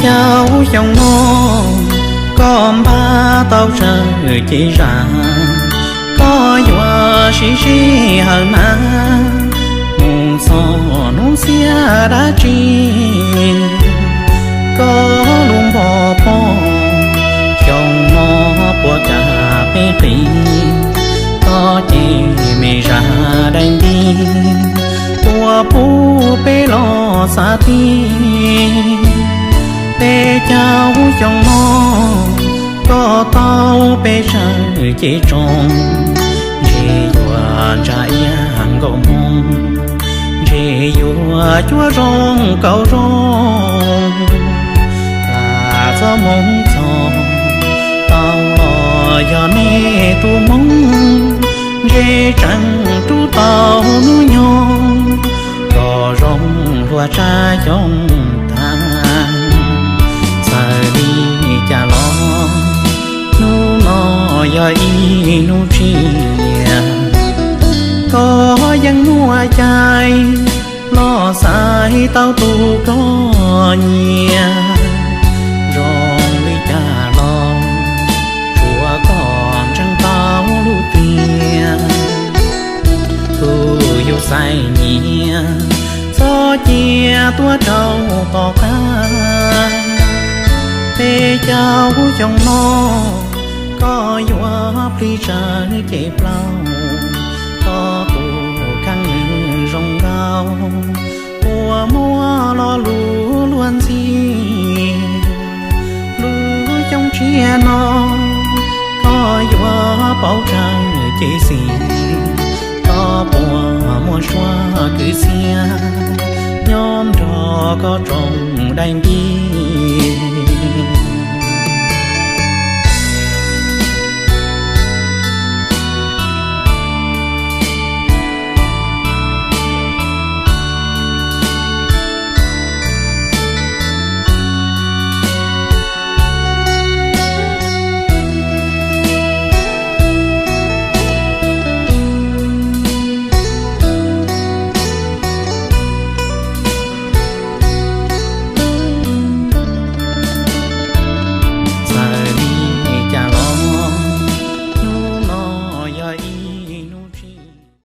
Caum xyoo no koj npaj tau tsawg cev zam, koj yuav siv sij hawm hnav mus txog hnub xiab dab tsi? Koj lub npog pog xyoo no puas kam peb qis? Koj cev me zam dai nti puas pub peb los xav ti? Peb caug xyoo no koj tau peb sawv cev tsoos, ntshe yuav ntsa iab nkaus hmoo, ntshe yuav cuab zoo kaum zoo. Lam txoj hmoo txog tau los yog nej tus hmoo, ntshe tseem rub tau hnub nyoog kom zoo hlua tsa xyoo tag. Txawm li cas los hnub no yog ib hnub tsiaj, koj yeej muaj cai los xaiv tau tus koj nyiam. Zoo li cas los tsuav koj ntseeg tau lub tiag, tus yus xaiv nyiam txhob cia tuaj rau tom qab. Peb caug xyoo no koj yuav plig tsawv cev plaub, koj tus kheej zoo nkauj uas muaj lo lus luag ntxhi. Lub xyoo tshiab no koj yuav paub tsawv cev xis, koj puas muaj suab kwv txhiaj nyob nrog koj tsoom dai nti?